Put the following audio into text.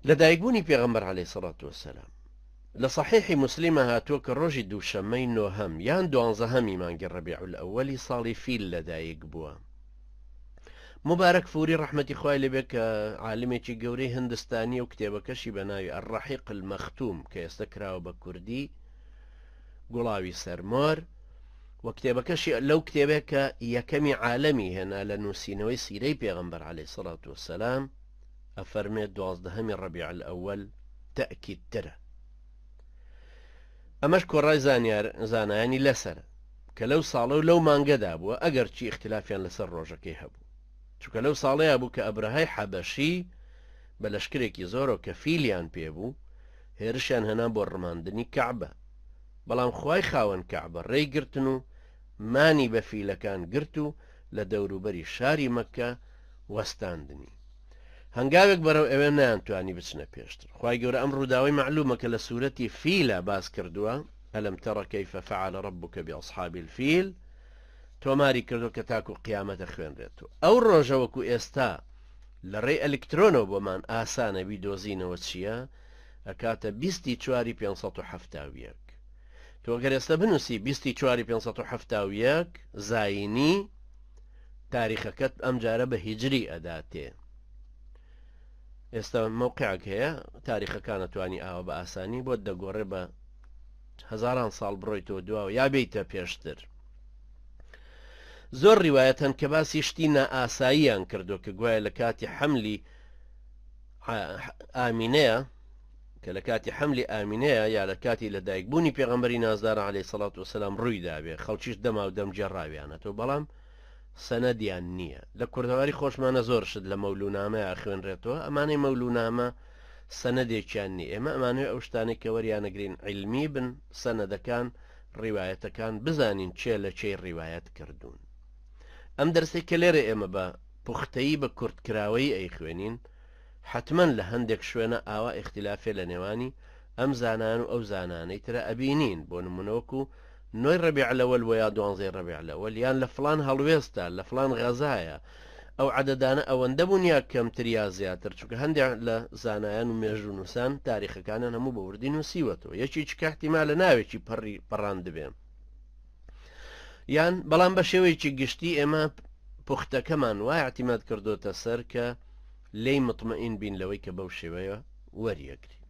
لەدایکبوونی پێغەمبەر عەلەیهی سەڵات وەسەلام لە سەحیحی موسلیمە هاتووە کە ڕۆژی دووشەممەی نۆهەم یان دوانزەهەمی مانگی ڕەبیعولئەوەلی ساڵی فیل لەدایک بووە. موبارەک فوری ڕەحمەتی خوای لێبێ کە عالمێکی گەورەی هندستانیە و کتێبەکەشی بە ناوی الرحیق المختوم کە ئێستا کراوە بە کوردی گوڵاوی سەرمۆر و کتێبەکەشی لەو کتێبێک کە یەکەمی عالەمی هێنا لە نووسینەوەی سیرەی پێغەمبەر عەلەیهی سەڵات وەسەلام ئەفەرمێت دوازدەهەمی ڕەبیع الئەوەل تەئکیدترە. ئەمەش کۆڕای زانیار زانایانی لەسەرە کە لەو ساڵە و لەو مانگەدا بووە ئەگەرچی ئیختلافیان لەسەر ڕۆژەکەی هەبوو چونکە لەو ساڵەیا بوو کە ئەبرەهای حەبەشی بە لەشکرێکی زۆرەوە کە فیلیان پێ بوو هێرشیان هێنا بۆ ڕماندنی کەعبە بەڵام خوای خاوەن کەعبە ڕێی گرتن و مانی بە فیلەکان گرت و لە دەوروبەری شاری مەککە وەستاندنی. هەنگاوێک بەرەو ئەوێ نەیانتوانی بچنە پێشتر. خوای گەورە ئەم ڕووداوەی مەعلومە کە لە سورەتی فیلە باس کردووە، الم تر کیف فعل ربک باصحاب الفیل، تۆماری کردووە کە تاکو قیامەت ئەخوێنرێتەوە. ئەو ڕۆژە وەکو ئێستا لە ڕێی ئەلکترۆنەوە بۆمان ئاسانە بیدۆزینەوە چییە، ئەکاتە بیستی چواری 571. تۆ گەر ئێستا بنووسی بیستی چواری 571 زایینی، تاریخەکەت ئەم جارە بە هیجری ئەداتێ ئێستا مەوقعێک هەیە تاریخەکان ئەتوانی ئاوە بە ئاسانی بۆت دەگۆڕێ بە هەزاران ساڵ بڕۆیتەوە دواوە یا بیتە پێشتر زۆر ڕیوایەت هەن کە باسی شتی نائاساییان کردو کە گوایە لە کاتی حەملی ئامینەیە کە لە کاتی حەملی ئامینەیە یا لە کاتی لە دایکبوونی پێغەمبەری نازدار عەلەیهی سەڵات وسلام ڕووی دابێ خەڵکیش دەما و دەم گێڕاویانەتەوە بەڵام سەنەدیان نییە لە کوردەواری خۆشمانە زۆر شت لە مەولوونامەیە خوێنرێتەوە ئەمانەی مەولوونامە سەنەدێکیان نییە ئێمە ئەمانەوێ ئەو شتانەی کە وەریانەگرین عیلمی بن سەنەدەکان ڕیوایەتەکان بزانین کێ لە کێی ڕیوایەت کردوون ئەم دەرسەی کە لێرە ئێمە بە پوختەیی بە کورتکراوەیی ئەیخوێنین حەتمەن لە هەندێک شوێنە ئاوا ئیختیلافێ لە نێوانی ئەم زانایان و ئەو زانانەی ترە ئەبینین، بۆ نموونە وەکو نۆی ڕەبیع لەوەل وە یا دوانزەی ڕەبیع لەوەل یان لە فڵان هەڵوێستە لە فڵان غەزایە ئەو عەدەدانە ئەوەندە بوون یا کەمتر یا زیاتر چونکە هەندێک لە زانایان و مێژوونووسان تاریخەکانیان هەموو بە وردی نووسیوەتەوە یەکێکی کە احتیمالە ناوێکی پەڕی پەڕاندبێ یان بەڵام بە شێوەیەکی گشتی ئێمە پوختەکەمان وای اعتیماد کردۆتە سەر کە لێی مطمئین بین لەوەی کە بەو شێوەیە وەریەگرین.